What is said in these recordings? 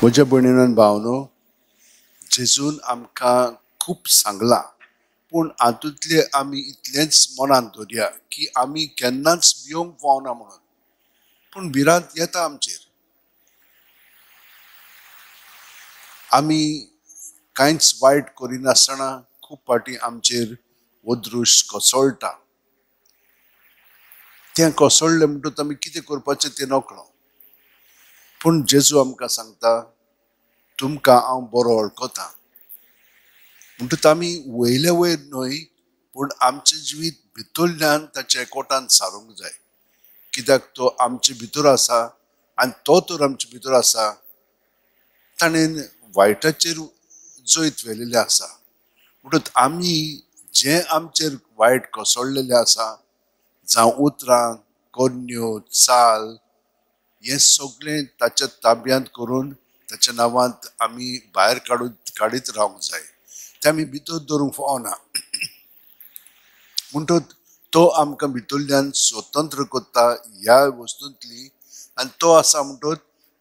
म्हज्या भयणीन भावनो, जेजून आमकां खूब सांगलां, पूण हातूंतलें आमी इतलेंच मनांत दवरया की आमी केन्नाच भिवंक फावना म्हणून. पूण भिरांत येता आमचेर. आमी कांयच वायट करिनासतना खूब फावटी आमचेर अदृश्ट कोसळटा. तें कोसळ्ळें म्हणटकच आमी कितें करपाचें तें नकळो. पूण जेजू आमकां सांगता, तुमकां हांव बरो वळखता. म्हणटकच आमी वयले वयर न्हय, पूण आमचें जिवीत भितरल्यान ताच्या एकवटान सारूंक जाय. कित्याक तो आमचे भितर आसा आनी तो तर आमचे भितर आसा. ताणें वायटाचेर जैत व्हेलेलें आसा. म्हणटकच आमी जें आमचेर वायट कोसळ्ळेलें आसा, जावं उतरां, करण्यो, चाल, हें सगळें ताच्या ताब्यांत करून ताच्या नांवांत आमी भायर काडीत रावंक जाय. तें आमी भितर दवरूंक फावना. म्हणटकच तो आमकां भितरल्यान स्वतंत्र करता ह्या वस्तूंतली, आनी तो आसा म्हणटकच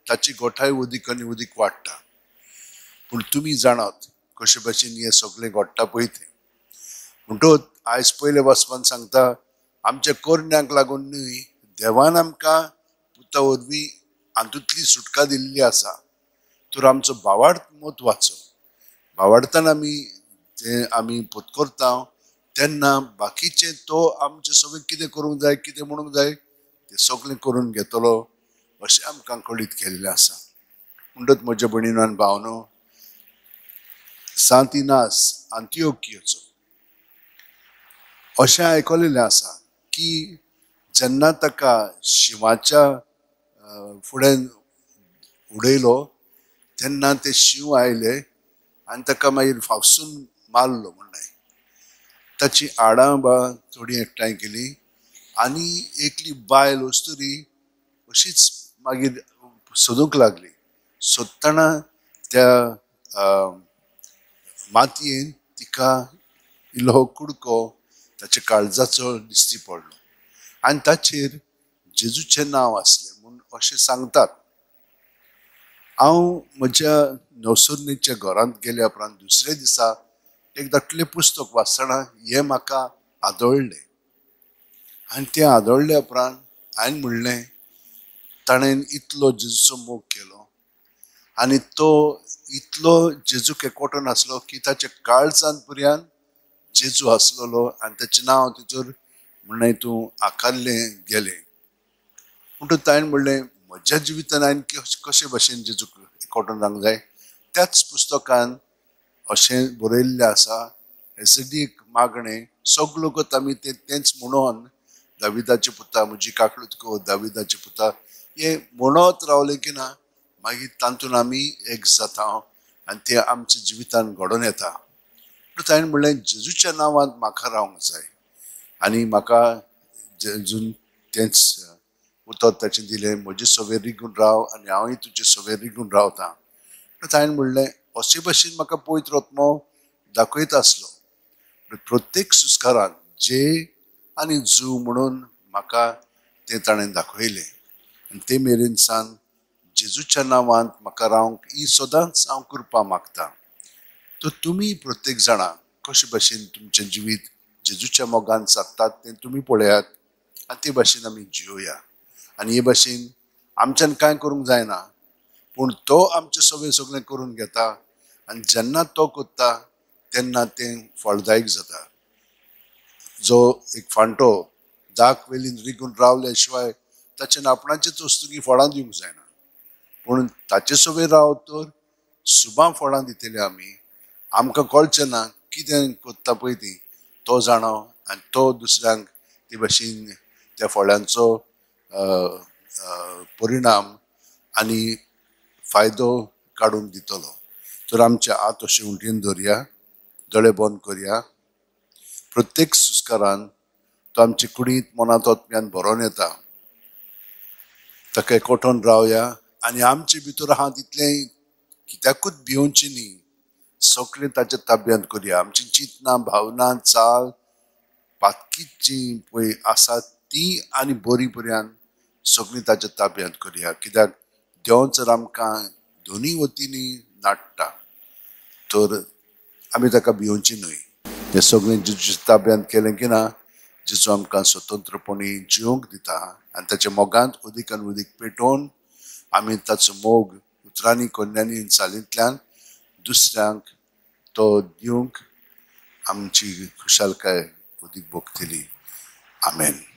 ताची गोठाय उदीक आनी उदीक वाडटा. पूण तुमी जाणात कशे भशेन हें सगळें घडटा पळय तें. म्हणटकच आयज पयले वाचपान सांगता, आमच्या करण्यांक लागून न्हय, देवान आमकां पुता वरवीं हातूंतली सुटका दिल्ली आसा. तर आमचो भावार्थ म्हत्वाचो. भावार्थान आमी तें आमी पत्करता तेन्ना बाकीचें तो आमचें सगळें कितें करूंक जाय, कितें म्हणूंक जाय तें सगळें करून घेतलो अशें आमकां कळीत केल्लें आसा. म्हणटकच म्हज्या भयणीन आनी भावनो, सांत इनास आंतियोकियाचो अशें आयकलेलें आसा की जेन्ना ताका शिंवाच्या फुडें उडयलो तेन्ना ते शींव आयले आनी ताका मागीर फाफसून मारलो म्हणलें. ताची आडां बा थोडी एकठांय केली आनी एकली बायल अस्तुरी अशीच मागीर सोदूंक लागली. सोदतना त्या मातयेन तिका इल्लो कुडको ताच्या काळजाचो दिश्टी पडलो आनी ताचेर जेजूचें नांव आसलें म्हूण अशें सांगतात. हांव म्हज्या नवसुर्णीच्या घरांत गेल्या उपरांत दुसऱ्या दिसा एक धाकटुलें पुस्तक वाचतना हें म्हाका आदळ्ळें आनी तें आदळ्ळ्या उपरांत हांवें म्हणलें, ताणें इतलो जेजूचो मोग केलो आनी तो इतलो जेजूक एकवटून आसलो की ताच्या काळजान पर्यंत जेजू आसलेलो आनी ताचें नांव तितूर म्हणलें तूं आकारलें गेलें. म्हणटकच ताणें म्हणलें, म्हज्या जिवितान हांवें कशे भशेन जेजूक एकवटून रावंक जाय. त्याच पुस्तकान अशें बरयल्लें आसा, एसिडीक मागणें सगळो गत आमी तें तेंच म्हणून दाविदाचे पुता म्हजी काकळूत कर, दाविदाचे पुता हें म्हणत रावलें की ना, मागीर तातूंत आमी एक जाता आनी तें आमच्या जिवितान घडोवन येता. पूण ताणें म्हणलें, जेजूच्या नांवांत म्हाका रावंक जाय आनी म्हाका जेजून तेंच उतर ताचें दिलें, म्हजे सवेर रिगून राव आनी हांवूय तुजे सवेर रिगून रावतां. पूण ताणें म्हणलें, अशे भशेन म्हाका पवित्र आत्मो दाखयत आसलो. प्रत्येक सुस्कारान जे आनी जू म्हणून म्हाका तें ताणें दाखयलें आनी ते मेरेन सान जेजूच्या नांवांत म्हाका रावंक ही सदांच हांव कृपा मागता. तर तुमी प्रत्येक जाणां कशे भशेन तुमचें जिवीत जेजूच्या मोगान सादतात तें तुमी पळयात आनी ते भशेन आमी जियोया. आनी हे भशेन आमच्यान कांय करूंक जायना, पूण तो आमचें सगळें सगळें करून घेता आनी जेन्ना तो करता तेन्ना तें फळदायक जाता. जो एक फांटो दाक वेलीन रिगून रावल्या शिवाय ताचें आपणाचेच वस्तुकी फळां दिवंक जायना, पूण ताचे सवें राव तर सुबां फळां दितले आमी. आमकां कळचें ना कितें करता पळय ती, तो जाणो आनी तो दुसऱ्यांक ते भशेन त्या फळांचो परिणाम आनी फायदो काडून दितलो. तर आमच्या हात अशें उंटीन दवरया, दोळे बंद करया. प्रत्येक सुस्कारान तो आमचे कुडींत मनांत आत्म्यान भरोन येता. ताका एकवटून रावया आनी आमचे भितर आहा तितलें कित्याकूच भिवचें न्ही, सगळें ताच्या ताब्यांत करया. आमची चिंतनां, भावना, चाल, पातकीत जी पळय आसा ती आनी बरी पर्यंत सगळीं ताच्या ताब्यांत करया. कित्याक देव जर आमकां दोनूय वतींनी नाडटा. तर आमी ताका भियोवची न्हय. हें सगळें जेजूच्या ताब्यांत केलें की ना, जेजू आमकां स्वतंत्रपणी जिवंक दिता आनी ताच्या मोगांत अदीक आनी अदीक पेटोवन आमी ताचो मोग उतरांनी, कोन्यांनी, चालींतल्यान दुसऱ्यांक तो दिवंक आमची खुशालकाय अदीक भोगतली. आमेन.